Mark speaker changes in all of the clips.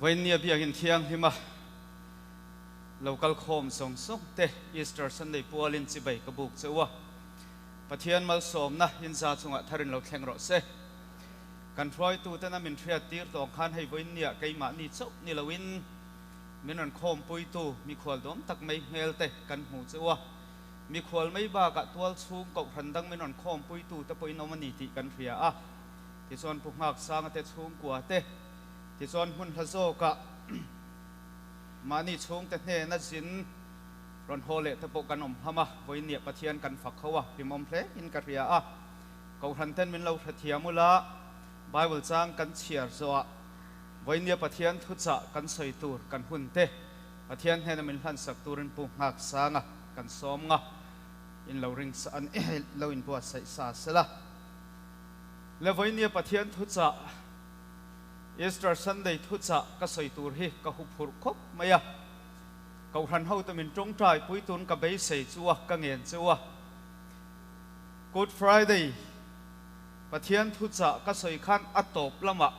Speaker 1: Vawiinnia biakin thianghlima lo kal khawm zawng zawng te Easter Sunday pualin chibai ka buk che u a, Pathian malsawmna inza chungah tharin lo thleng rawh se. Kan hruaituten a min hriat tir tawng khan hei vawiinnia keimahni chauh ni loin min rawn khawmpuitu mikhual dawm tak mai hmel te kan hmu che u a, mikhual mai bakah tual chhung kohhran dang min rawn khawmpuitu te pawhin awm a ni tih kan hria a. Tichuan Pu Nghak Sanga te chhungkua te, tichuan hmun hla zawkah mahni chhungte hnena zin rawn haw leh te pawh kan awm hlawm a, vawiinniah Pathian kan fak ho a, hlimawm hle in ka hria a. Kohhran ten min lo hrethiam ula, Bible chang kan chhiar zawhah vawiinnia Pathian thuchah kan sawi tur kan hun te Pathian hnena min hlansak turin Pu Nghak Sanga kan sawm nga, in lo ring sa an lo inbuatsaih sa sela. Le vawinia Pathian thuchah, Easter Sunday thuchah ka sawi tur hi ka hu phurh khawp mai a. Kohhran hote min tawngtai pui tun ka beisei chu a, ka ngen cheu a. Good Friday Pathian thuchah ka sawi khan a tawp lamah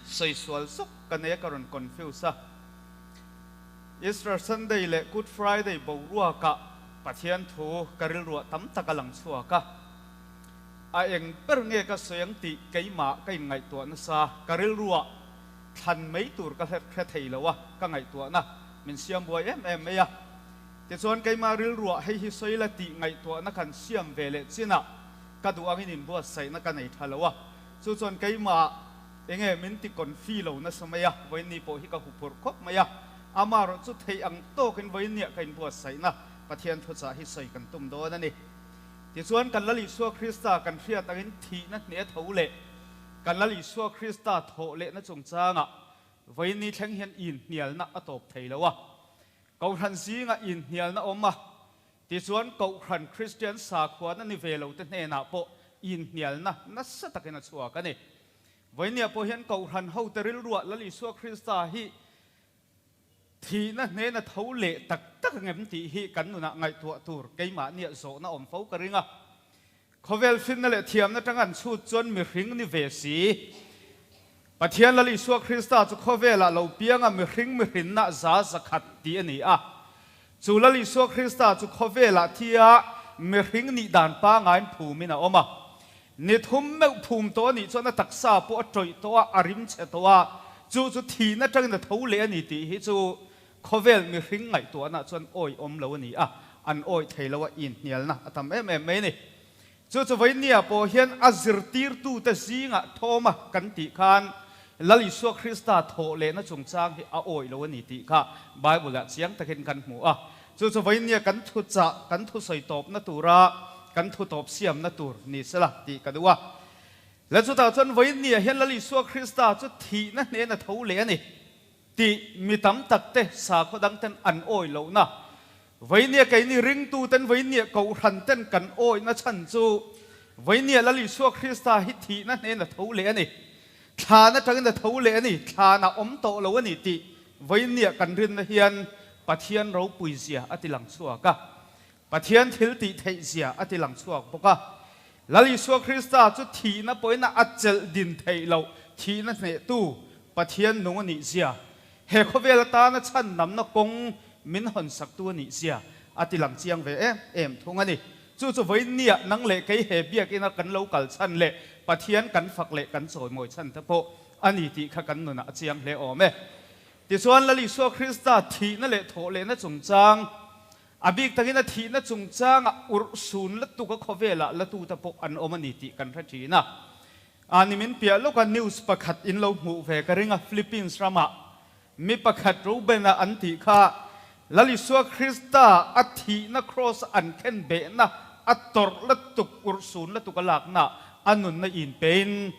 Speaker 1: sawi sual zawk ka nei a, ka rawn confuse a. Easter Sunday leh Good Friday boruakah Pathian thu ka rilruah tam tak a lang chhuak a. A eng ber nge ka sawi ang tih keimah ka inngaihtuah nasa, ka rilruah thlan mai tur ka hre thei lo a, ka ngaihtuahna min siam buai em em mai a. Tichuan keimah rilruah hei hi sawi la tih ngaihtuahna kan siam ve leh chinah ka duh angin inbuatsaihna ka nei tha lo a, chu chuan keimah enge min ti confi lo nasa mai a, vawiinni pawh hi ka huphurh khawp mai a, amaherawh chu theih ang tawkin vawiinniah ka inbuatsaihna Pathian thuchah hi sawi kan tum dawn a ni. Tichuan, kan Lal Isua Krista kan hriat angin thihna hneh tho leh kan Lal Isua Krista thawh lehna chungchangah vawiinni thleng hian inhnialna a tawp thei lo a. Kohhran zingah inhnialna awm a, tichuan Kohhran Kristian sakhuana ni ve lote hnenah pawh inhnialna nasa takin a chhuak a ni. Vawiinniah pawh hian Kohhran hote rilruah Lal Isua Krista hi Thihna hnena tho leh tak tak angem tih hi kan nunah ngaihtuah tur keimahniah zawhna awm fo ka ring a. Khawvel finna leh thiamna tang an chhut chuan mihring ni ve si. Pathian Lal Isua Krista chu khawvelah lo pianga mihring mihrinna za zakhat tih a ni a. Chu Lal Isua Krista chu khawvelah thia mihring nih dan pangaiin phumin a awm a. Ni thum meuh phum tawh a nih chuan a taksa pawh a tawih tawh a, a rim chhe tawh a, chu chu thihna atangin a tho leh a ni tih hi chu khawvel mihring ngaihtuahna chuan awih awm lo a ni a, an awih thei lo a, inhnialna a tam em em mai a ni. Chu chu Vawinia pawh hian a zirtirtute zingah thawma kan tih khan Lal Isua Krista thawh lehna chungchang hi a awih lo a ni tih kha Bible-ah chiang takin kan hmu a. Chu chu Vawinia kan thuchah, kan thusawi tawpna tura kan thutawp siamna tur ni sela tih ka duh a. Le chutah chuan Vawinia hian Lal Isua Krista chu thihna hnen a tho leh a ni tih mi tam takte sakhaw dangten an awih lohna, Vawinia keini ringtuten Vawinia kohhranten kan awihna chhan chu Vawinia Lal Isua Krista hi thihna hnen a tho leh a ni. Thlan atangin a tho leh a ni, thlan a awm tawh lo a ni tih Vawinia kan rinna hian Pathian ropui zia a ti lang chhuak a, Pathian thil tih theih zia a ti lang chhuak bawk a. Lal Isua Krista chu thihna pawhin a chelh din theih loh thihna hnehtu Pathian nung a nih zia, he khawvel atana chhan namna kawng min hawnsaktu a nih zia a ti lang chiang ve em em thung a ni. Chu chu vawiinniah nang leh kei he biakina kan lo kal chhan leh Pathian kan fak leh kan chawimawi chhan te pawh a ni tih kha kan nunah a chiang hle awm e. Tichuan Lal Isua Krista thihna leh thawhlehna chungchang, a bik takin a thihna chungchangah urhsun latuka khawvelah latute pawh an awm a ni tih kan hre thin a. A nimin piah lawka news pakhat in lo hmuh ve ka ring a, Philippines ramah mi pakhat Reuben-a an tih kha Lal Isua Krista a thihna cross an khen behna a tawrh latuk, urhsun latuk a lakna a nunna inpein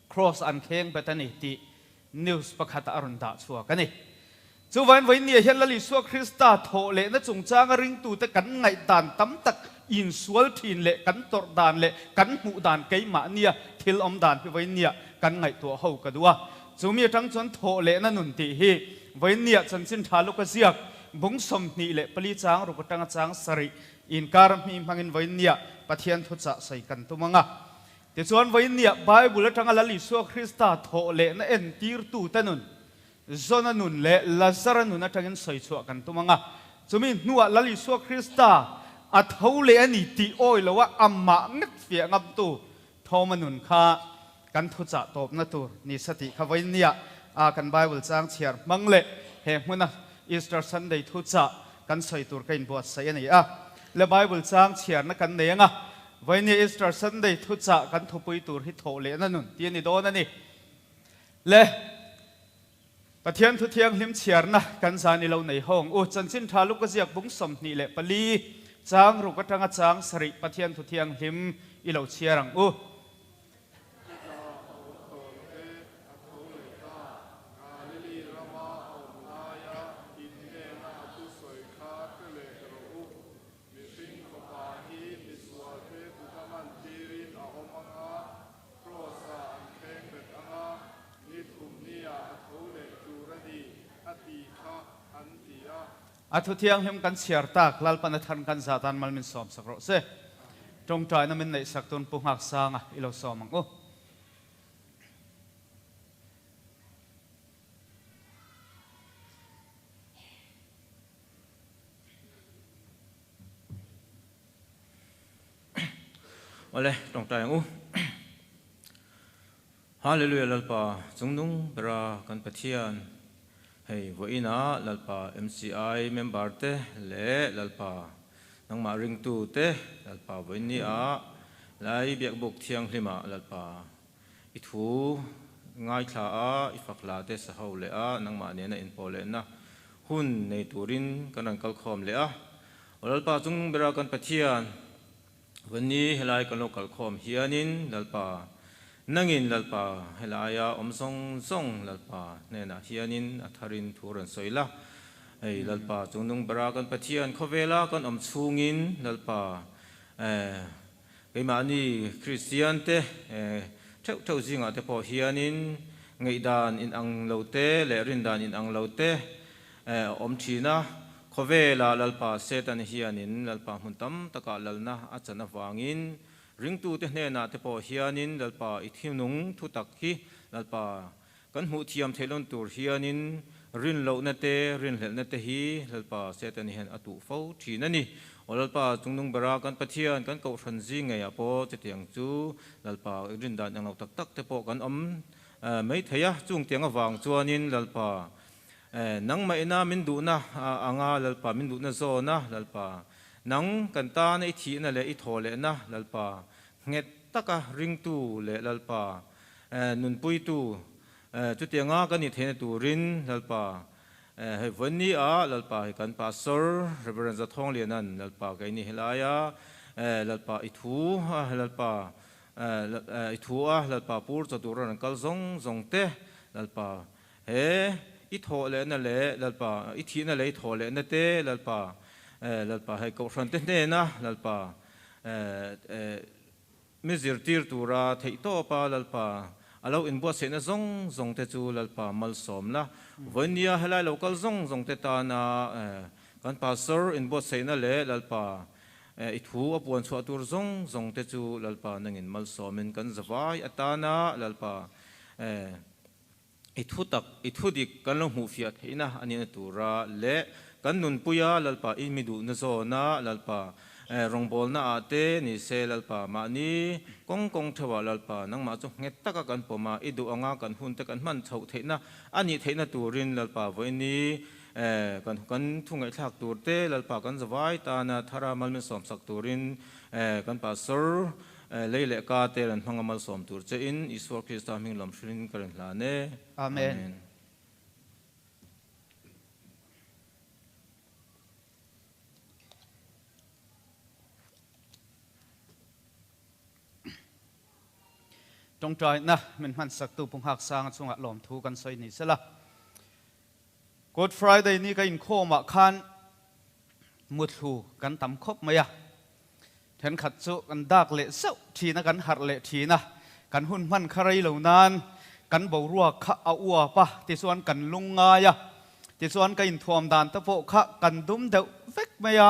Speaker 1: cross an kheng bet a ni tih News pakhat a rawn dah chhuak a ni. Chuvain vawiinniah hian Lal Isua Krista thawh lehna chungchanga ringtute kan ngaihdan tam tak insual thin leh kan tawrh dan leh kan hmuh dan keimahnia thil awm dan hi vawiinniah kan ngaihtuah ho ka duh a. Chumi atang chuan thawh lehna nun tih hi vawiinniah chanchin tha luka ziak bung 24 chang ruk atanga chang sarih inkar hmi hmangin vawiinniah Pathian thuchah sawi kan tum ang a. Tichuan, vawiinniah Bible atanga Lal Isua Krista thawh lehna entirtute nun. Jona nun leh Lazara nun atangin sawi chhuah kan tum ang a. Chumi hnuah Lal Isua Krista a tho leh a ni tih awi loa amah ngat fiah ngamtu Thoma nun kha kan thuchah tawpna tur ni sa tih kha vawiin nia a kan Bible chang chhiar hmang leh he hmuna Easter Sunday thuchah kan sawi tur ka inbuatsaih a ni a. Le Bible chang chhiarna kan nei ang a, vawiin nia Easter Sunday thuchah kan thupui tur hi thawh lehna nun tih a ni dawn a ni. Le Pathian thu thianghlim chhiarna kan zan i lo nei hawng u. Chanchin tha Luka ziak bung 24 chang ruk atanga chang sarih Pathian thu thianghlim i lo chhiar ang u.
Speaker 2: Chutah a awm tawh lo e, a tho leh ta. Galili rama a awm laia in hnena a thusawi kha hre leh rawh u. Mihring fapa hi misualte kuta man tirin a awm ang a, Kraws-ah an thleng bet ang a, ni thum niah a tho leh tur a ni, a ti kha an ti a.
Speaker 1: A thu thianghlim kan chhiar tak Lalpan a than kan zah tan mal min sawm sak rawh se. Tawngtaina min neih sak tun Pu Nghaksanga i lo sawm ang u.
Speaker 3: Awle, tawngtai ang u. Hallelujah Lalpa chungnung bera kan Pathian hei vawiinah Lalpa MCI member te leh Lalpa nangmah ringtu te Lalpa vawiin ni ah Lai Biakbuk Thianghlimah Lalpa i thu ngaithla a i fak hla te sa ho leh a nangmah nena inpawh lehna hun nei turin kan rawn kalkhawm leh a. Aw Lalpa chungnung bera kan Pathian Vani, helai kan lo kalkhawm hianin Lalpa, nangin Lalpa helaia awm zawng zawng Lalpa hnenah hianin a tharin thu rawn sawi la. Hei Lalpa chungnung bera kan Pathian khawvela kan awm chhungin Lalpa eh keimahni Kristian te eh theuh theuh zingah te pawh hianin ngaihdan inang lo te leh rindan inang lo te a awm thin a, khawvela Lalpa Satan hianin Lalpa hmun tam takah lalna a chan avangin ringtute hnenah te pawh hianin Lalpa i thinung thu tak hi Lalpa kan hmuh thiam theih lawn tur hianin rinlohna te rinhlelhna te hi Lalpa Satan hian a tuh fo thin a ni. Aw Lalpa chungnung bera kan Pathian kan kohhran zing ngeiah pawh chutiang chu Lalpa rindan englo tak tak te pawh kan awm mai thei a, chungtiang avang chuanin Lalpa Nangmah ina min duhna anga Lalpa, min duhna zawna Lalpa, nang kan tana i thihna leh i thaw lehna Lalpa, nghet taka ringtu leh Lalpa, nunpuitu, chutianga kan nih theihna turin Lalpa, hei vawiin ah Lalpa hi kan Pastor Rev. Zathawnglianan Lalpa keini helaia Lalpa i thu Lalpa i thu a Lalpa pur chaw tur a rawn kal zawng zawng te Lalpa He i thawh lehna leh Lalpa, i thihna leh i thawh lehna te Lalpa, Lalpa hei Kohhran te hnena Lalpa mi zirtir tura theihtawpa Lalpa a lo inbuatsaihna zawng zawng te chu Lalpa malsawm la. Vawinia helai lo kal zawng zawng te tana kan Pastor inbuatsaihna leh Lalpa i thu a puan chhuah tur zawng zawng te chu Lalpa nangin malsawmin kan zavai atana Lalpa I thu tak, i thu dik kan lo hmuhfiah theihna a nihna tura leh kan nunpuia Lalpa i mi duhna zawna Lalpa rawngbawlna ah te ni se Lalpa mahni kawng kawng theuhah Lalpa nangmah chu nghet taka kan pawm a, i duh anga kan hun te kan hman chhoh theihna a nih theihna turin Lalpa vawiini kan kan thu ngaihthlak tur te Lalpa kan zavai tana thara malminsawm sak turin kan Pastor Lei leh ka te rawn hmang a malsawm tur che in Isua Krista hming lam hrilhin ka rawn hlan e.
Speaker 1: Amen. Tawngtaina min hman saktu Pu Nghaksanga chungah lawmthu kan sawi ni sela. Good Friday ni ka inkhawmah khan muthlu kan tam khawp mai a, thenkhat chu kan dak leh zauh thin a, kan harh leh thin a, kan hun hman kha rei lo nan kan boruak kha a uap a, tichuan kan lung ngai a, tichuan ka inthuam dan te pawh kha kan dum deuh vek mai a,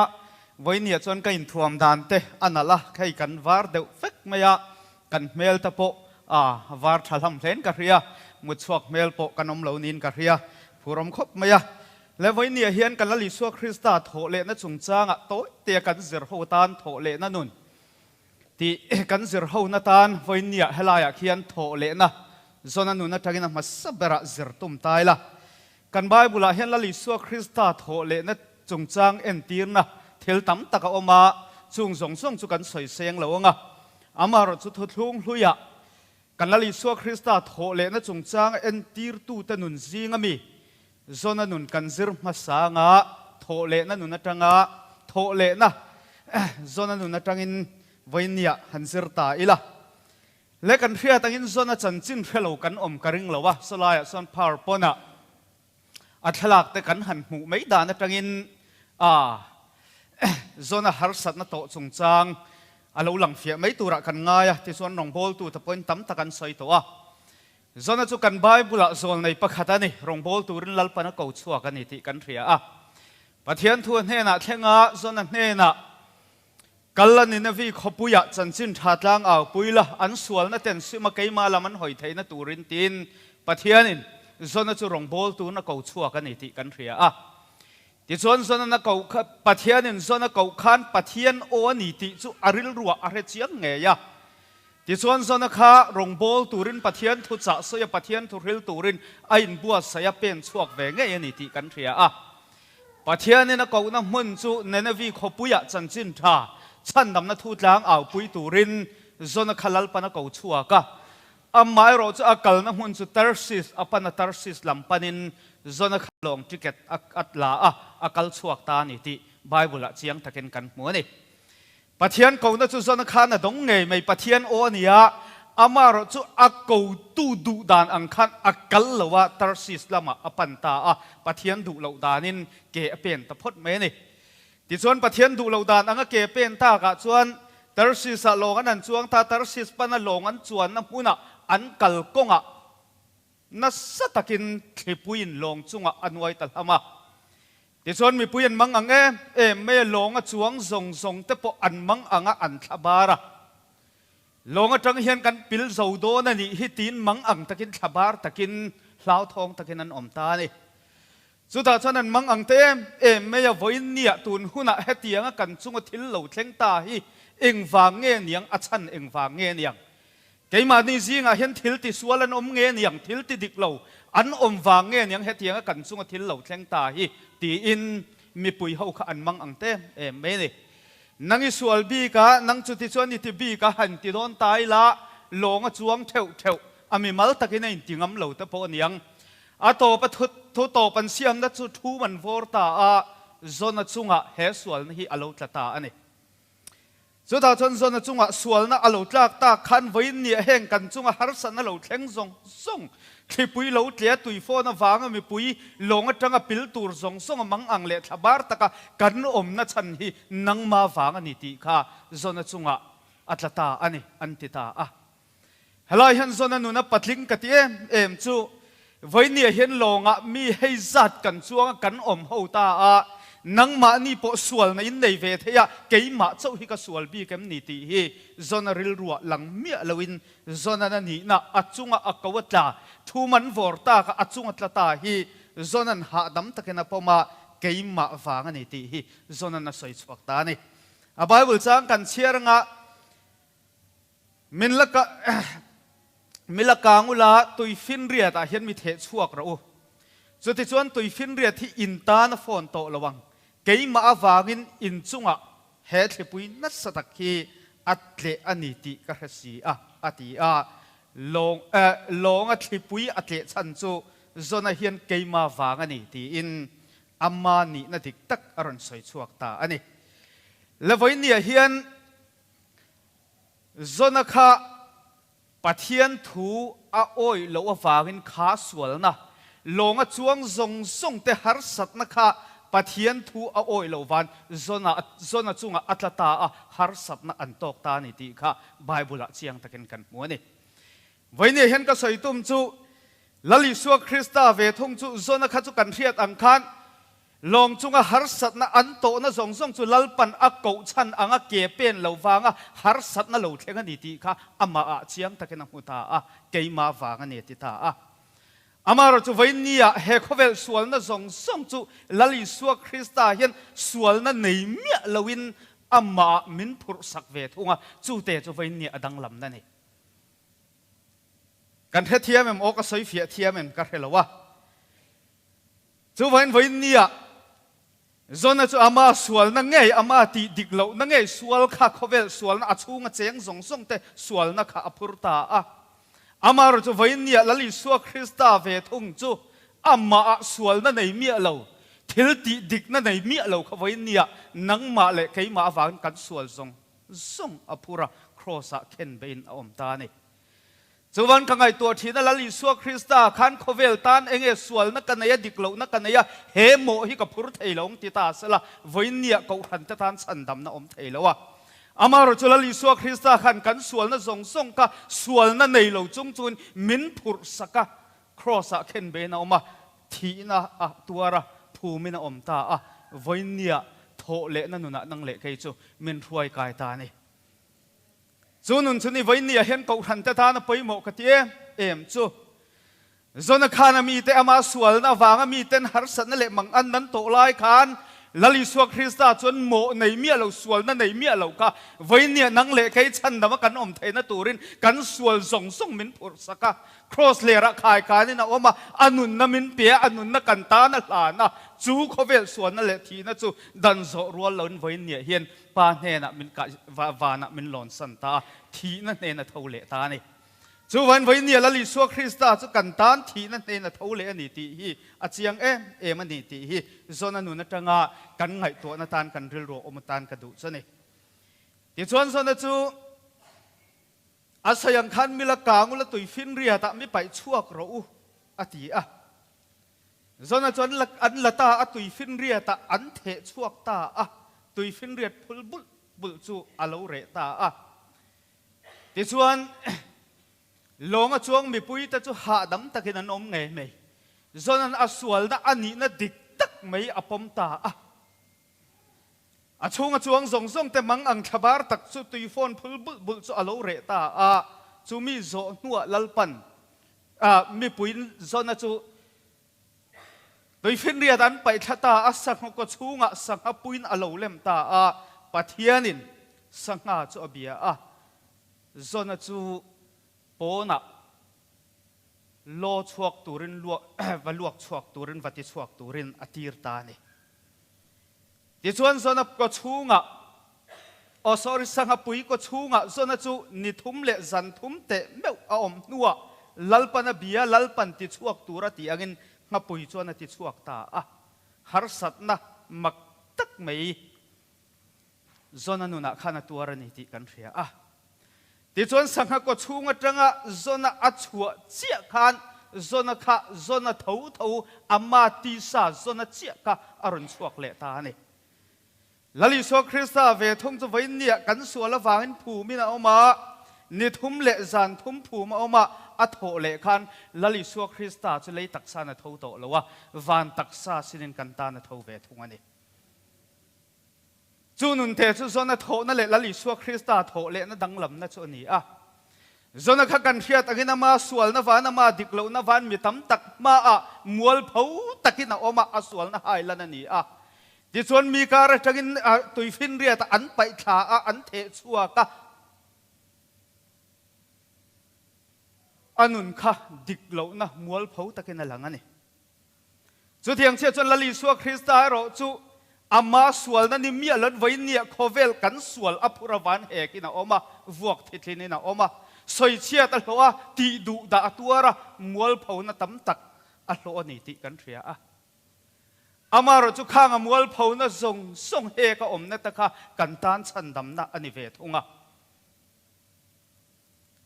Speaker 1: vawinia chuan ka inthuam dan te a nalh a, hei kan var deuh vek mai a, kan hmel te pawh a var tha hlam hlein ka hria, mutchhuak hmel pawh kan awm lo niin ka hria. Phurawm khawp mai a. Le vawinia hian kan Lal Isua Krista thawh lehna chungchangah tawi tea kan zir ho tan thawh lehna nun tih kan zir hona tan vawinia helaiah khian thawh lehna zawna nun atangin a hmasa berah zir tum ta ila. Kan Bible-ah hian Lal Isua Krista thawh lehna chungchang entirna thil tam tak a awm a, chung zawng zawng chu kan sawi seng lo ang a. Amaherawhchu thuthlung hluiah Kan Lal Isua Krista thawh lehna chungchang entirtute nun zinga mi Jona nun kan zir hmasa anga thawh lehna nun atanga thawh lehna Jona nun atangin vawinia han zir ta ila. Le kan hriat angin Jona chanchin hre lo kan awm ka ring lo a, sawlaiah chuan phar pawnah a thlalak te kan han hmuh mai dan atangin a Jona harsatna tawh chungchang a lo lang fiah mai turah kan ngai a, tichuan rawngbawltute pawhin tam tak an sawi tawh a. Jona chu kan Bible-ah zawlnei pakhat a ni, rawngbâwl tûrin Lalpan a ko chhuak a ni tih kan hria a. Pathian thu a hnênah thleng a, Jona hnênah, Kal la Ninevi khawpuiah chanchin ṭha tlâng au pui la, an sualna ten sim a keimah lam an hawi theihna tûrin tiin Pathianin Jona chu rawngbâwl tûrin a ko chhuak a ni tih kan hria a. Tichuan Jona na koh kha, Pathianin Jona koh khân Pathian aw a ni tih chu a rilruah a hre chiang ngei a. Tichuan Jona kha rawngbâwl tûrin Pathian thu chah sawi a, Pathian thu hril tûrin a inbuatsaih a, pen chhuak ve ngei a ni tih kan hria a. Pathianin a kohna hmun chu Nenevi khawpuiah chanchin ṭha chhandamna thu tlâng aupui tûrin Jona kha Lalpan a ko chhuak a. Amaherawh chu a kalna hmun chu Tarsis a pan a, Tarsis lam panin Jona kha lawng ticket a la a, a kal chhuak ta a ni tih Bible-ah chiang takin kan hmu a ni. Pathian kohna chu Jona khan a dawng ngei mai, Pathian aw a ni a, amaherawh chu a kotu duh dan ang khan a kal lo a, Tarsis lamah a pan ta a, Pathian duh loh danin ke a pen ta phawt mai a ni. Tichuan Pathian duh loh dan anga ke pen takah chuan Tarsis-ah lawng an han chuang ta, Tarsis pana lawng an chuanna hmunah an kal kawngah nasa takin thlipuiin lawng chungah a nuai ta hlam a. Tichuan mipui an mang ang em em mai a, lawng a chuang zawng zawng te pawh an mang ang a, an thla bar a. Lawng atang hian kan pil zo dawn a nih hi tiin mang ang takin thla bar takin hlauthawng takin an awm ta a ni. Chutah chuan an mang ang te em em mai a, vawiin niah tun hunah hetianga kan chunga thil lo thleng ta hi engvang nge niang, a chhan engvang nge niang? Keimahni zingah hian thil ti sual an awm nge niang, thil ti dik lo an awm vang nge niang hetianga kan chunga thil lo thleng ta hi tiin mipui ho kha an mang ang te em em mai a ni. Nang i sual bik a, nang chuti chuan i ti bik a, han ti dawn ta ila lawng a chuang theuh theuh a mimal takin a inti ngam lo te pawh a niang. A tawp a thu thu tawp an siamna chu thu an vawr ta a, Jona chungah he sualna hi a lo tla ta a ni. Chutah chuan Jona chungah sualna a lo tlak tak khan vawiin nia heng kan chunga harsatna lo thleng zawng zawng, thlipui lo tle tui fawn avanga mipui lawng atanga pil tur zawng zawng a mang ang leh thla bar taka kan awmna chhan hi nangma vang a ni tih kha Jona chungah a tla ta a ni, an ti ta a. Helai hian Jona nuna patling ka ti em em chu vawinia hian lawngah mi hei zat kan chuang a kan awm ho ta a, nangmahni pawh sualna in nei ve thei a, keimah chauh hi ka sual bik em ni tih hi Jona rilruah lang miah loin Jonan a nihna a chunga a ko a tla, thu man vawr tak a a chunga tla ta hi Jonan hahdam takin a pawm a, keimah vang a ni tih hi Jonan a sawi chhuak ta a ni. A Bible chang kan chhiar anga Min la ka mi la kang ula tuifinriat ah hian mi theh chhuak rawh u. Chutichuan tuifinriat hi in tan a phone tawh lo ang. Keimah avangin in chungah he thlipui nasa tak hi a tleh a ni tih ka hre si a, a ti a. Lawng eh lawnga thlipui a tleh chhan chu Jona hian keimah vang a ni tiin ama nihna dik tak a rawn sawi chhuak ta a ni. Levoinia hian Jona kha Pathian thu a awih loh avangin kha sualna, lawnga chuang zawng zawng te harsatna kha Pathian thu a awih loh van Jona Jona chungah a tla ta a, harsatna an tawk ta a ni tih kha Bible-ah chiang takin kan hmu a ni. Vawinia hian ka sawi tum chu Lal Isua Krista ve thung chu Jona kha chu kan hriat ang khan Lawng chunga harsatna an tawhna zawng zawng chu Lalpan a koh chhan anga ke pen lo vanga harsatna lo thleng a ni tih kha amahah chiang takin a hmu ta a, keimah vang a ni a ti ta a. Amaherawhchu vawiinnia he khawvel sualna zawng zawng chu Lal Isua Krista hian sualna nei miah loin amah min phurhsak ve thung a, chute chu vawiinnia a danglamna a ni. Kan hrethiam em aw ka sawi fiah thiam em ka hre lo a. Chu vawiin vawiinnia Zona chu ama sualna ngei, ama tih dik lohna ngei sual kha khawvel sualna a chhunga cheng zawng zawng te sualna kha a phur ta a. Amaherawhchu chu vawiinniah Lal Isua Krista ve thung chu amah ah sualna nei miah lo, thil tih dikna nei miah lo kha vawiinniah nangmah leh keimah avangin kan sual zawng zawng a phur a, Kraws ah khenbeiin a awm ta a ni. Chuvan ka ngaihtuah thin a, Lal Isua Krista khan khawvel tan enge sualna ka nei a, dik lohna ka nei a, he mawh hi ka phur thei lo ang ti ta sela, vawiinniah Kohhran te tan chhandamna awm thei lo a. Amaherawhchu chu Lal Isua Krista khan kan sualna zawng zawng kha sualna nei lo chung chungin min phurh sak a, Kraws ah khenbein a awm a, thihna a tuar a, phumin a awm ta a, vawiinniah thawh lehna nunah nang leh kei chu min hruai kai ta a ni. Chu nun chu ni vawiinniah hian Kohhran te tan a pawimawh ka ti em em chu. Zona khan a mite ama sualna avanga miten harsatna leh mangan nan tawh lai khan Lal Isua Krista chuan mawh nei miah lo, sualna nei miah lo kha vawiinniah nang leh kei chhandama kan awm theihna turin kan sual zawng zawng min phurh sak a. Kraws lerah khaikanin a awm a, a nunna min pe a, a nunna kan tan a hlan a, chu khawvel sualna leh thihna chu dan zawh rual loin vawiinniah hian Pa hnenah min kah vanah min lawn san ta a, thihna hnen a tho leh ta a ni. Chuvain vawinia Lal Isua Krista chu kan tan thihna hnen a tho leh a ni tih hi a chiang em em a ni tih hi Zona nun atanga kan ngaihtuahna tan kan rilru a awm atan ka duh chu a ni. Tichuan Zona chu a sawi ang khan mila kang ula tui finriatah mi paih chhuak rawh u a ti a. Zona chu an la an la ta a, tuifinriat ah an theh chhuak ta a, tuifinriat phul bulh bulh chu a lo reh ta a. Tichuan, lawnga chuang mipuite chu hahdam takin an awm ngei mai. Zona'n a sualna a nihna dik tak mai a pawm ta a. A chhunga chuang zawng zawng te mang ang thlabar tak chu tuifawn phul bulh bulh chu a lo reh ta a, chumi zawh hnuah Lalpan mipui Zona chu tuifinriat an paih thla ta a, sangha kaw chhungah sangha puiin a lo lem ta a, Pathianin sangha chu a bia a, Zona chu pawnah law chhuak turin luak va luak chhuak turin va ti chhuak turin a tir ta a ni. Tichuan Zona kaw chhungah aw sorry sangha pui kaw chhungah Zona chu ni thum leh zan thum teh meuh a awm hnuah Lalpan a bia Lalpan ti chhuak tur a tih angin nghapui chuan a ti chhuak ta a. Harsatna mak tak mai Zona nunah khan a tuar a ni tih kan hria a. Tichuan sangha kaw chhung atanga Zona a chhuah chiah khan Zona kha Zona tho tho ama tisa Zona chiah kha a rawn chhuak leh ta a ni. Lal Isua Krista ve thung chu vawiinniah kan sual avangin phumin a awm a, ni thum leh zan thum phum a awm a, a thawh leh khan Lal Isua Krista chu lei taksa in a tho tawh lo a, van taksa sinin kan tan a tho ve thung a ni. Chu nunte chu Zona thawhna leh Lal Isua Krista thawh lehna danglamna chu a ni a. Zona kha kan hriat angin ama sualna van, ama dik lohna van mi tam tak hmaah mualpho takin a awm a, a sualna hailan a ni a. Tichuan mi kar atangin tuifinriatah an paih thla a, an theh chhuak a. A nun kha dik lohna mualpho takin a lang a ni. Chutiang chiah chuan Lal Isua Krista erawh chu ama sualna ni miah lo vawiinniah khawvel kan sual a phur avan hekin a awm a, vuak thitlinin a awm a, sawichhiat a hlawh a, tih duh dah a tuar a, mualphona tam tak a hlawh a ni tih kan hria a. Amaherawh chu khang a mualphona zawng zawng hek a awmna te kha kan tan chhandamna a ni ve thung a.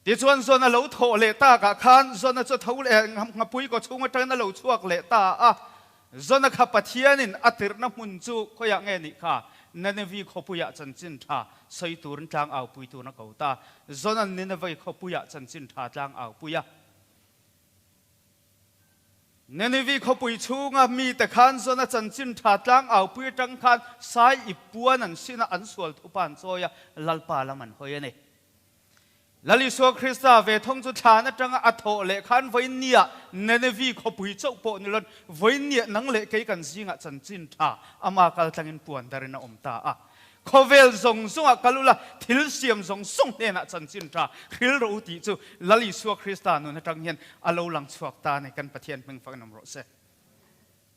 Speaker 1: Tichuan Zona lo thawh leh takah khan Zona chu tho leh nghapui kaw chhung atangin a lo chhuak leh ta a. Zona kha Pathianin a tirhna hmun chu khawiah nge nih kha? Nineveh khawpuiah chanchin tha sawi turin tlang aupui turin a ko ta. Zona'n Nineveh khawpuiah chanchin tha tlang aupui a. Nineveh khawpui chhunga mite khan Zona chanchin tha tlang aupui atang khan sai ip puan an sin a, an sual thupa an chawi a, Lalpa lam an hawi a ni. Lal Isua Krista ve thawng chu thlan atanga a thawh leh khan vawiinniah Nenevi khawpui chauh pawh ni lon, vawiinniah nang leh kei kan zingah chanchin tha ama kal tlangin puan darin a awm ta a. Khawvel zawng zawngah kal ula, thil siam zawng zawng hnenah chanchin tha hril rawh u tih chu Lal Isua Krista nun atang hian a lo lang chhuak ta a ni. Kan Pathian hming fak in awm rawh se.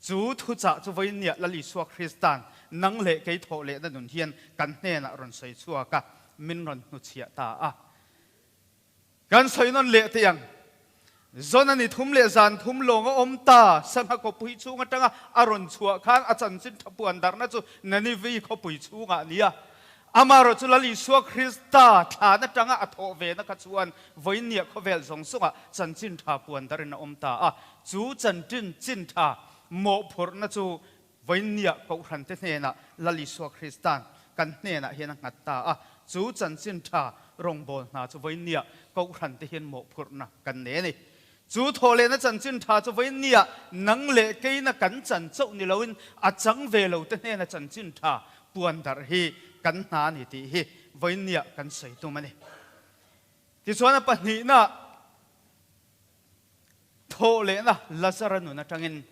Speaker 1: Chu thuchah chu vawiinniah Lal Isua Krista'n nang leh kei thawh lehna nun hian kan hnenah rawn sawi chhuak a, min rawn hnuchhiah ta a. Kan sawi nawn leh teh ang. Zona ni thum leh zan thum lawng a awm ta, sangha khawpui chhung atanga a rawn chhuah khan a chanchin tha puan darhna chu Ninive khawpui chhungah a ni a. Amaherawh chu Lal Isua Krista thlan atanga a thawh vena kha chuan vawiinniah khawvel zawng zawngah chanchin tha puan darin a awm ta a. Chu chanchin chin tha mawhphurhna chu vawiinniah Kohhrante hnenah Lal Isua Krista'n kan hnenah hian a nghat ta a. Chu chanchin tha rawngbâwl hna chu vawiinniah Kohhrante hian mawhphurhna kan nei a ni. Chu thawhlehna chanchin tha chu vawiinniah nang leh keina kan chan chauh ni loin a chang ve lo te hnena chanchin tha puan darh hi kan hna a ni tih hi vawiinniah kan sawi tum a ni. Tichuan a pahnihna thawhlehna Lazara nun atangin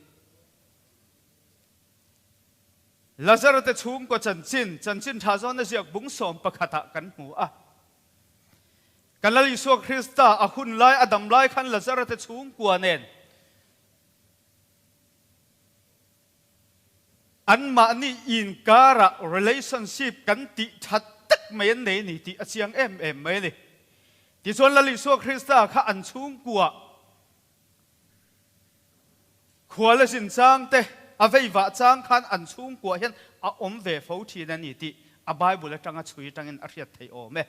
Speaker 1: Lazara te chhungkaw chanchin, chanchin tha zawn a ziak bung 11 ah kan hmu a. Kan Lal Isua Krista a hun lai, a dam lai khan Lazara te chhungkua nen anmahni inkara relationship kan tih that tak mai an nei a ni tih a chiang em em mai a ni. Tichuan Lal Isua Krista kha an chhungkua Khual a zin chang te, a veivah chang khan an chhungkuah hian a awm ve fo thin a ni tih a Bible atanga chhui atangin a hriat theih awm e.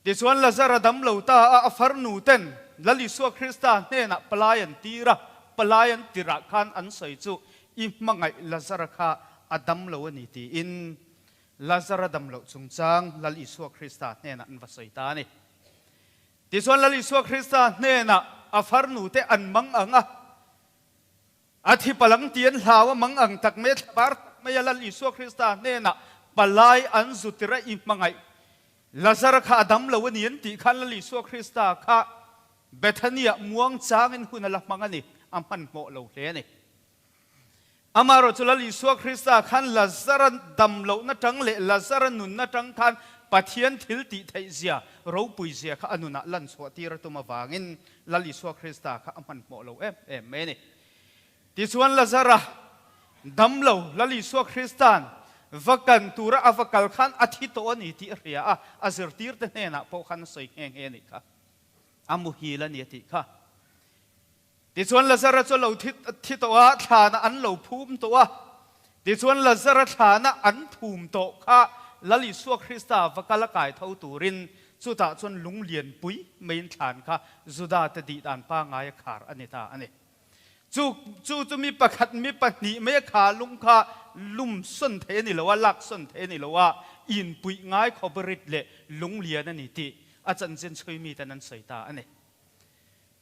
Speaker 1: Tichuan Lazara dam lo ta a, a farnu ten Lal Isua Krista hnenah palai an tir a, palai an tirah khan an sawi chu i hmangaih Lazara kha a dam lo a ni tiin Lazara dam loh chungchang Lal Isua Krista hnenah an va sawi ta a ni. Tichuan Lal Isua Krista hnenah a farnu te an mang ang a, a thi palang ti an hlau a mang ang tak mai a, thlabar tak mai a Lal Isua Krista hnenah palai an zu tir a i hmangaih Lazara kha a dam lo a ni an tih khan Lal Isua Krista kha Bethany-ah muang changin hun a la hmang a ni, a hmanhmawh lo hle a ni. Amaherawhchu Lal Isua Krista khan Lazara dam lohna tang leh Lazara nunna tang khan Pathian thil tih theih zia, ropui zia kha a nunah lan chhuah tir a tum avangin Lal Isua Krista kha a hmanhmawh lo em em mai a ni. Tichuan Lazara dam lo Lal Isua Krista'n va kan tura a va kal khan a thi tawh a ni tih a hria a, a zirtirte hnenah pawh khan a sawi nghe nghe a nih kha. A muhil a ni a tih kha. Tichuan Lazara chu a lo thi thi tawh a, thlanah an lo phum tawh a. Tichuan Lazara thlanah an phum tawh kha Lal Isua Krista va kal a kai tho turin chutah chuan lung lian pui maiin thlan kha Juda te dih dan pangngai a khar a ni ta a ni. Chu chu chu mi pakhat mi pahnih mai a kha lung kha lum sawn thei a ni lo a, lak sawn thei a ni lo a, inpuih ngai khawparit leh lung lian a ni tih a chanchin chhui miten an sawi ta a ni.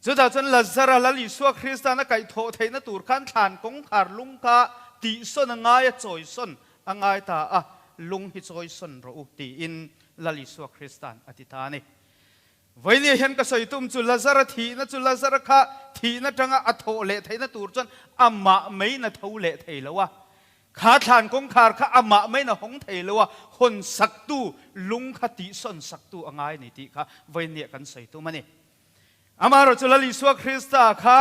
Speaker 1: Chutah chuan Lazara Lal Isua Krista'n a kaihthawh theihna tur khan thlan kawngkhar lung kha tihsawn a ngai a, chawisawn a ngai ta a, lung hi chawisawn rawh u tiin Lal Isua Krista'n a ti ta a ni. Vawinia hian ka sawi tum chu Lazara thihna chu Lazara kha thihna tanga a thawh leh theihna tur chuan amah maiin a tho leh thei lo a, kha thlan kawngkhar kha amah maiin a hawng thei lo a, hawn saktu lung kha tihsawn saktu a ngai a ni tih kha vawinia kan sawi tum a ni. Amaherawh chu Lal Isua Krista kha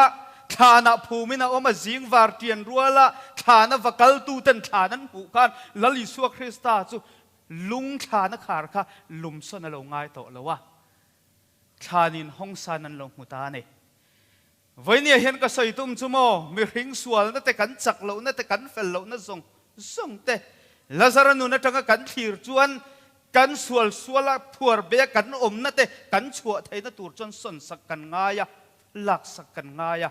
Speaker 1: thlanah phumin a awm a, zing var tian ruala thlana va kaltuten thlan an hmuh khan Lal Isua Krista chu lung thlana khar kha lumsawn a lo ngai tawh lo a, thlanin hawngsan an lo hmu ta a ni. Vawinia hian ka sawi tum chu maw, mihring sualna te, kan chak lohna te, kan fel lohna zawng zawng te Lazara nun atanga kan thlir chuan Kan sual suala phuar be kan awmna te kan chhuah theihna tur chuan sawnsak kan ngai a, laksak kan ngai a.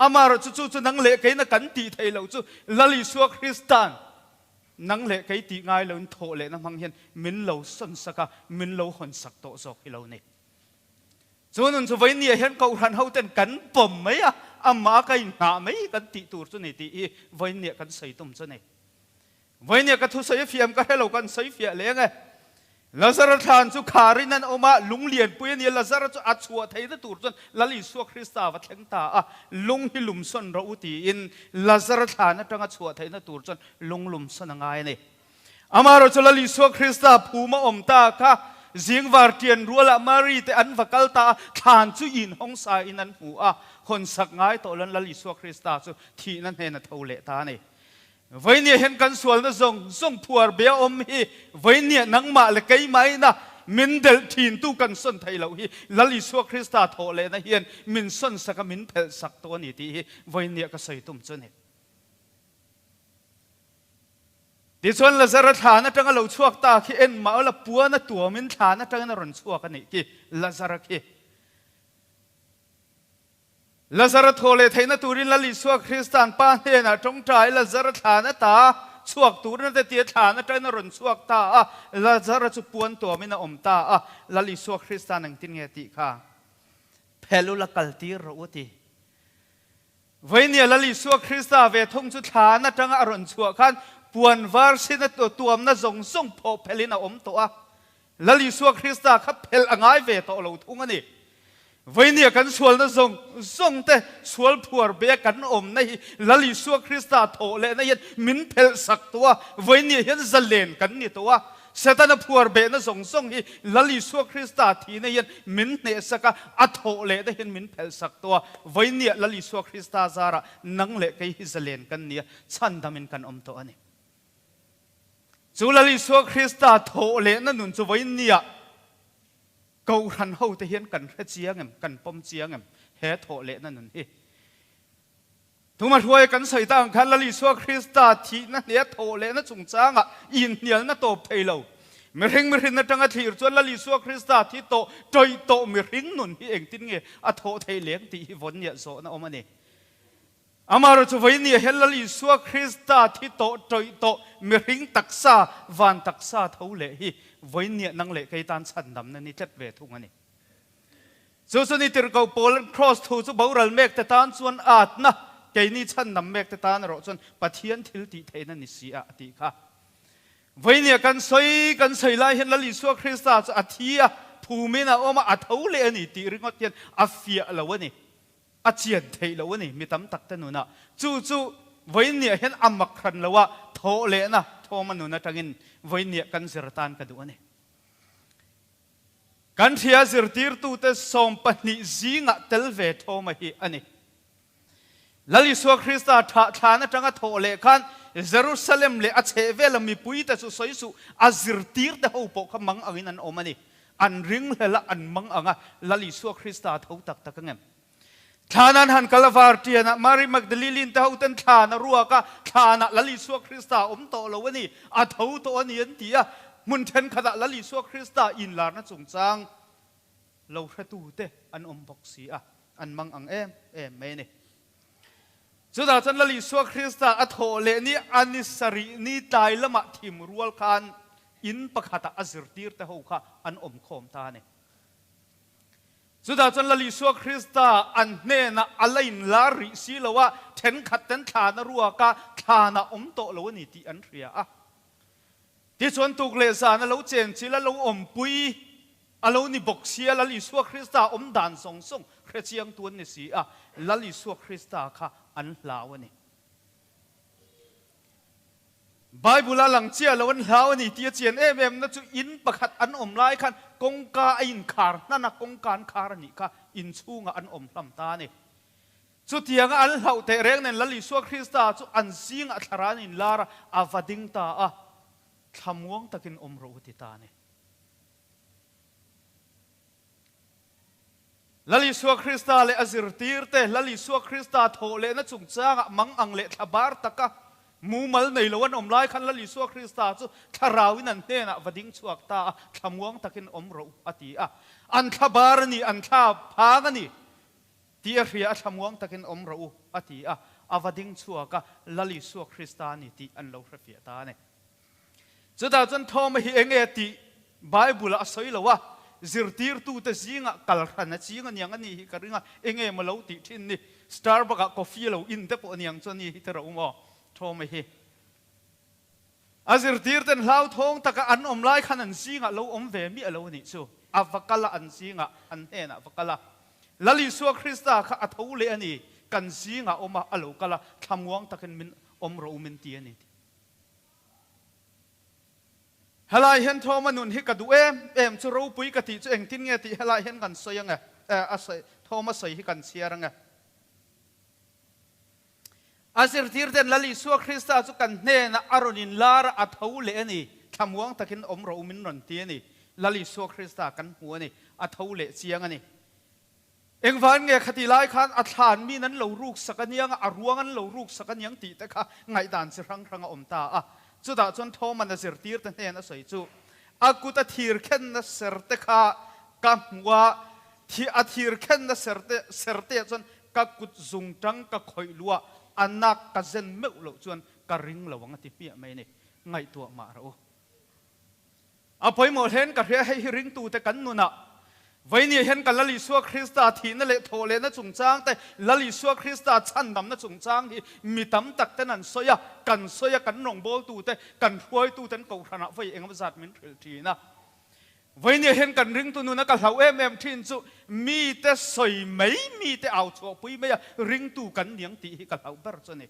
Speaker 1: Amaherawh chu chu chu nang leh keina kan tih theih loh chu Lal Isua Krista'n nang leh kei tih ngai loin thawh lehna hmang hian min lo sawnsak a, min lo hawnsak tawh zawk hi lo ni. Chu nun chu vawinia hian Kohhran hoten kan pawm mai a, amah ka inhnah mai kan tih tur chu ni tih hi vawinia kan sawi tum chu ni. Vawinia ka thusawi a fiam ka hre lo kan sawi fiah leng e. Lazara thlan chu kharin an awm a, lung lianpui a ni a, Lazara chu a chhuah theihna tur chuan Lal Isua Krista va thleng ta a, lung hi lumsawn rawh u tiin Lazara thlan atanga chhuah theihna tur chuan lung lumsawn a ngai a ni. Amaherawhchu chu Lal Isua Krista phum a awm ta kha zingvar tian rualah Mari te an va kal ta a, thlan chu inhawng sa in an hmu a, hawnsak ngai tawh loin Lal Isua Krista chu thihna hnen a tho leh ta a ni. Vawinia hian kan sualna zawng zawng phuar be a awm hi vawinia nangmah leh keimah ina min delh thintu kan sawn theih loh hi Lal Isua Krista thawh lehna hian min sawn sak a min phelh sak tawh a ni tih hi vawinia ka sawi tum chu a ni. Tichuan Lazara thlan atanga lo chhuak ta khi en mah ula puan a tuamin thlan atangin a rawn chhuak a nih khi Lazara khi. Lazara thaw leh theihna turin Lal Isua Krista'n Pa hnenah tawngtai Lazara thlan ata chhuak turin a ti tia thlan atangin a rawn chhuak ta a, Lazara chu puan tuamin a awm ta a, Lal Isua Krista'n engtin nge tih kha phelh ula kaltir rawh u ti. Vawinia Lal Isua Krista ve thung chu thlan atanga a rawn chhuah khan puan var sin a tuamna zawng zawng phawh phelhin a awm tawh a, Lal Isua Krista kha phelh a ngai ve tawh lo thung a ni. Vawinia kan sualna zawng zawng te sual phuar be kan awmna hi Lal Isua Krista thawh lehna hian min phelh sak tawh a, vawinia hian zalen kan ni tawh a. Setana phuar behna zawng zawng hi Lal Isua Krista thihna hian min hneh sak a, a thawh lehna hian min phelh sak tawh a. Vawinia Lal Isua Krista zarah nang leh kei hi zalen kan ni a, chhandamin kan awm tawh a ni. Chu Lal Isua Krista thawh lehna nun chu vawiinniah Kohhran hote hian kan hre chiang em, kan pawm chiang em he thawh lehna nun hi? Tuma hruai kan sawi ta ang khan Lal Isua Krista thihna hneh a thawh lehna chungchangah inhnialna tawp thei lo. Mihring mihrin atanga thlir chuan Lal Isua Krista thi tawh tawih tawh mihring nun hi engtin nge a thawh theih leng tih hi vawnniah zawhna awm a ni. Amaherawhchu chu vawinia hian Lal Isua Krista thi tawh tawih tawh mihring taksa, van taksa tho leh hi vawinia nang leh kei tan chhandamna ni tlat ve thung a ni. Chu chu ni tirhkoh Paul Cross thu chu boral mek te tan chuan atna, keini chhandam mek te tan erawh chuan Pathian thil tih theihna ni si a a tih kha. Vawinia kan sawi kan sawi lai hian Lal Isua Krista chu a thi a, phumin a awm a, a tho leh a ni tih ringawt hian a fiah lo a ni. A chian theih loh a ni, mi tam tak te nunah. Chu chu vawiinniah hian a mak hran lo a, thawh lehna thawm a nun atangin vawiinniah kan zir atan ka duh a ni. Kan hria zirtirtute 12 zingah tel ve thawm a hi a ni. Lal Isua Krista thah thlan atanga thawh leh khan Jerusalem leh a chhehvela mipuite chu sawi suh, a zirtirte ho pawh kha mang angin an awm a ni. An ringhlel a, an mang ang a, Lal Isua Krista a tho tak tak ang em? Thlan an han kal a var tianah Mary Magdalene te hoten thlan a ruak a, thlanah Lal Isua Krista a awm tawh lo a ni, a tho tawh a ni an ti a. Hmun thenkhatah Lal Isua Krista inlarna chungchang lo hretute an awm bawk si a, an mang ang em em mai a ni. Chutah chuan Lal Isua Krista a thawh leh ni a ni sarih ni tlai lamah thim rual khan in pakhatah a zirtirte ho kha an awm khawm ta a ni. Chutah chuan Lal Isua Krista an hnenah a la inlar rih si lo a, thenkhat ten thlan a ruak a, thlanah awm tawh lo a ni tih an hria a. Tichuan tuk leh zan a lo chenchilh a lo awmpui a lo ni bawk sia, Lal Isua Krista awm dan zawng zawng hre chiangtu an ni si a, Lal Isua Krista kha an hlau a ni. Bible a lang chiah lo an hlau a ni tih a chian em em na chu in pakhat an awm lai khan kawngka a inkhar hnan a, kawngka an khar a nih kha inchhungah an awm hlam ta a ni. Chutianga an hlauh teh reng nen Lal Isua Krista chu an zingah thlarau an inlar a, a va ding ta a, thlamuang takin awm rawh u ti ta a ni. Lal Isua Krista leh a zirtirte Lal Isua Krista thawh lehna chungchangah mang ang leh thla bar taka mumal nei lo an awm lai khan Lal Isua Krista chu thlarauin an hnenah va ding chhuak ta a, thlamuang takin awm rawh u a ti a. An thla bar a ni, an thla phang a ni tih a hria a, thlamuang takin awm rawh u a ti a, a va ding chhuak a, Lal Isua Krista a ni tih an lo hrefiah ta a ni. Chutah chuan Thoma hi eng nge tih Bible-ah a sawi lo a, zirtirtute zingah kal hran a ching aniang a nih hi ka ring a, eng nge maw lo tih thin ni, Starbucks-ah coffee lo in te pawh aniang chu a ni hi tiraw u maw Thoma hi. A zirtirten hlauthawng taka an awm lai khan an zingah lo awm ve miah lo a nih chu. A va kal a, an zingah, an hnenah va kal a. Lal Isua Krista kha a tho leh a ni, kan zingah awm a, a lo kal a, thlamuang takin min awm rawh u min ti a ni. Helai hian Thoma nun hi ka duh em em chu ropui ka tih chu engtin nge tih helai hian kan sawi ange, a sawi, Thoma sawi hi kan chhiar ange. A zirtirten Lal Isua Krista chu kan hnenah a rawn inlar a, a tho leh a ni. Thlamuang takin awm rawh u min rawn ti a ni. Lal Isua Krista kan hmu a ni. A tho leh chiang a ni. Engvan nge khati lai khan a thlan min an lo ruk sak a niang a, a ruang an lo ruk sak a niang tih te kha ngaihdan chi hrang hrang a awm ta a. Chutah chuan Thoman a zirtirte hnen a sawi chu, A kut a thir khenna ser te kha ka hmu a, a thir khenna ser te ser te ah chuan Ka kut zung tang ka khawih luah a nak ka zen meuh loh chuan ka ring lo ang a ti hmiah mai a ni. Ngaihtuah mah rawh u. A pawimawh hlen ka hria hei hi ringtute kan nunah Vainia hian ka Lal Isua Krista thihna leh thawhlehna chungchang te, Lal Isua Krista chhandamna chungchang hi mi tam tak ten an sawi a, kan sawi a, kan rawngbawltute, kan hruaituten kohhranah vawi engemaw zat min hrilh thin a. Vainia hian kan ringtu nuna ka hlauh em em thin chu mite sawi mai, mite au chhuahpui mai a ringtu kan niang tih hi ka hlauh ber chu a ni.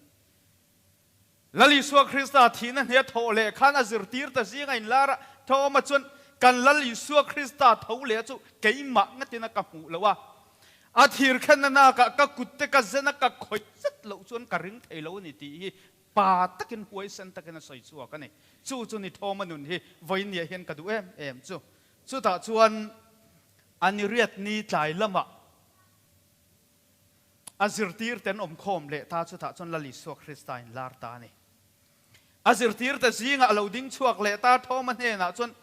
Speaker 1: Lal Isua Krista thihna hne thawh leh khan a zirtir ta zinga inlar a, Thoma chuan kan Lal Isua Krista tho leh chu keimah ngatina ka hmuh loh a, a thir khenna nakah ka kut te ka zen a ka khawih zet loh chuan ka ring thei lo a ni tih hi Pa takin huaisen takin a sawi chhuak a ni. Chu chu ni Thoma nun hi vawinia hian ka duh em em chu. Chutah chuan a ni riat ni tlai lamah a zirtirte an awmkhawm leh ta, chutah chuan Lal Isua Krista in lar ta a ni. A zirtirte zingah a lo ding chhuak leh ta, Thoma hnenah chuan,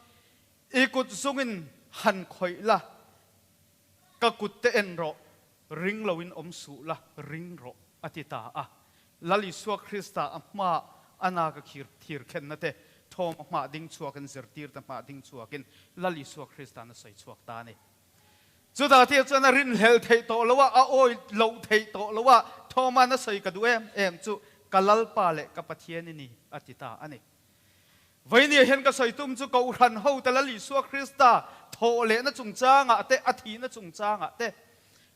Speaker 1: I kut zungin han khawih la, ka kut te en rawh, ring loin awm suh la, ring rawh, a ti ta a. Lal Isua Krista a hmaah a na ka khir thir khenna te thawm a hmah ding chhuakin zirtirte hmah ding chhuakin Lal Isua Krista'n a sawi chhuak ta a ni. Chutah te chuan a rinhlelh theih tawh lo a, a awi loh theih tawh lo a, thawma'n a sawi ka duh em em chu ka Lalpa leh ka Pathian i ni a ti ta a ni. Vainia hian ka sawi tum chu Kohhran hote Lal Isua Krista thawhlehna chungchangah te, a thihna chungchangah te,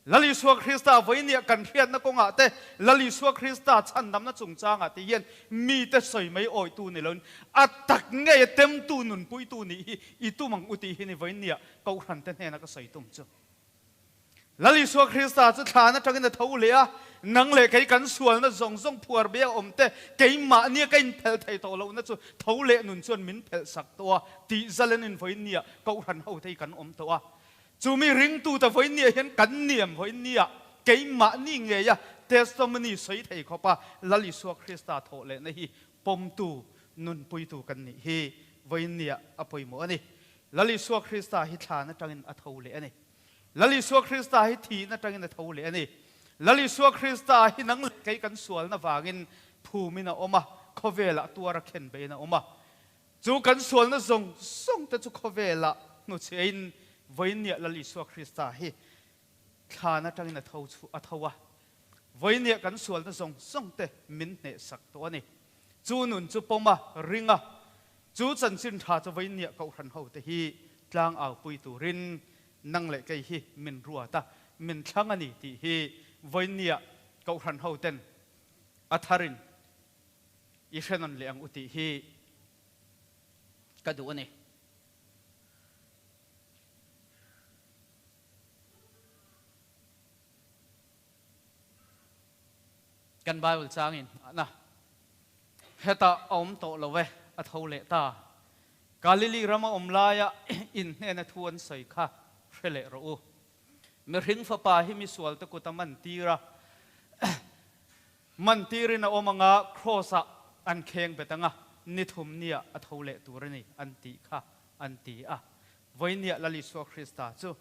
Speaker 1: Lal Isua Krista vainia kan hriatna kawngah te, Lal Isua Krista chhandamna chungchangah te hian mite sawi mai awitu ni loin a tak ngei a temtu nunpuitu nih hi i tum ang u tih hi ni vainia Kohhrante hnena ka sawi tum chu. Lal Isua Krista chu thlan atangin a tho leh a, nang leh kei kan sualna zawng zawng phuar bia awm te, keimahnia ka inphelh thei tawh lohna chu tho leh nun chuan min phelh sak tawh a, tih zalen in vawiinniah Kohhran ho te hi kan awm tawh a. Chu mi ringtute vawiinniah hian kan niam vawiinniah keimahni ngeia testimony sawi thei khawpa Lal Isua Krista thawh lehna hi pawmtu, nunpuitu kan nih hi vawiinniah a pawimawh a ni. Lal Isua Krista hi thlan atangin a tho leh a ni. Lal Isua Krista hi thihna atangin a tho leh a ni. Lal Isua Krista hi nang leh kei kan sualna vangin phumin a awm a, khawvelah tuar a khen beiin a awm a. Chu kan sualna zawng zawng te chu khawvelah hnuchhiain vawiinniah Lal Isua Krista hi thlan atangin a tho chu a tho a. Vawiinniah kan sualna zawng zawng te min hnehsak tawh a ni. Chu nun chu pawm a, ring a, Chu chanchin tha chu vawiinniah Kohhran hote hi tlang aupui turin nang leh kei hi min ruat a, min thlang a ni tih hi vawiinniah Kohhran hoten a tharin i hre nawn leh ang u tih hi ka duh a ni. Kan Bible changin hmahna hetah a awm tawh lo e, a tho leh ta. Galili rama awm laia in hnena thu an sawi kha hre leh rawh u. Mihring fapa hi misualte kut a man tir a, man tirin a awm anga kraws-ah an kheng bet anga ni thum nia a tho leh tur a ni an tih kha an ti a. Vawinia Lal Isua Krista chu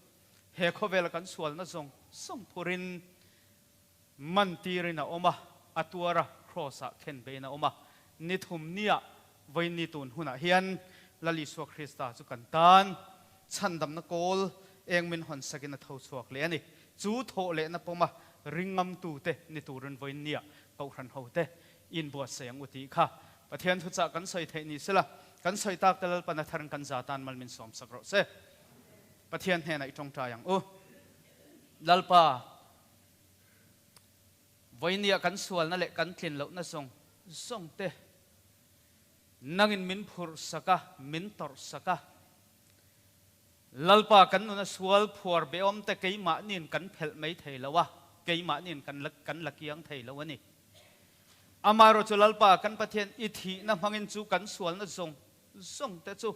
Speaker 1: he khawvela kan sualna zawng zawng phurin man tirin a awm a, a tuar a, kraws-ah khen beiin a awm a. Ni thum nia vawiin ni tun hunah hian Lal Isua Krista chu kan tan chhandamna kawl eng min hawn sakin a tho chhuak leh a ni. Chu thawh lehna pawma ringamtute ni turin vawiin nia Kohhran hote inbuatsaih ang u tih kha. Pathian thuchah kan sawi theih ni sela, kan sawi tak te Lalpan a tharin kan za tan mal min sawm sak rawh se. Pathian hnenah i tawngtai ang u. Lalpa, vawinia kan sualna leh kan tlin lohna zawng zawng te nangin min phurh sak a, min tawrh sak a. Lalpa kan nuna sual phuar beawm te keimahniin kan phelh mai thei lo a, keimahniin kan la kan la kiang thei lo a ni. Amaherawh chu Lalpa kan Pathian i thihna hmangin chu kan sualna zawng zawng te chu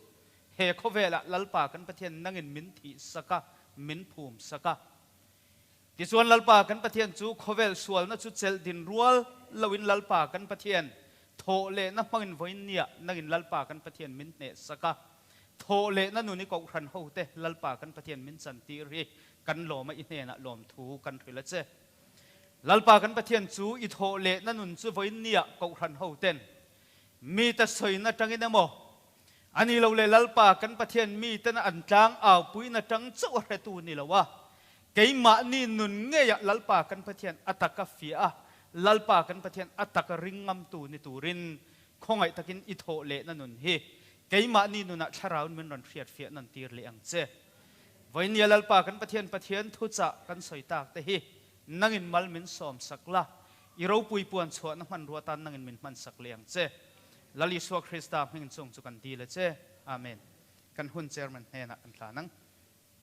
Speaker 1: he khawvelah Lalpa kan Pathian nangin min thih sak a, min phum sak a. Tichuan Lalpa kan Pathian chu khawvel sualna chu chelh din rual loin Lalpa kan Pathian thawh lehna hmangin vawiin nia nangin Lalpa kan Pathian min hneh sak a. Thawh lehna nun i kohhran hote Lalpa kan Pathian min chantir hi kan lawm a i hnenah lawmthu kan hrilh a che. Lalpa kan Pathian chu i thawh lehna nun chu vawiin nia kohhran hoten mite sawina tangin emaw a ni lo le Lalpa kan Pathian miten an tlang aupuina tang chauh a hretu ni lo a, keimahni nun ngeiah Lalpa kan Pathian a taka fiah a, Lalpa kan Pathian a taka ring ngamtu ni turin khawngaih takin i thawh lehna nun hi keimahni nunah thlaraun min rawn hriatfiah nawn tir leh ang che. Vawinia Lalpa kan Pathian Pathian thuchah kan sawi tak te hi nangin mal min sawm sak la, i ropui puan chhuahna hmanrua tan nangin min hman sak leh ang che. Lal Isua Krista hming chung chu kan dil a che. Amen. Kan hun Chairman hnenah kan hlan ang.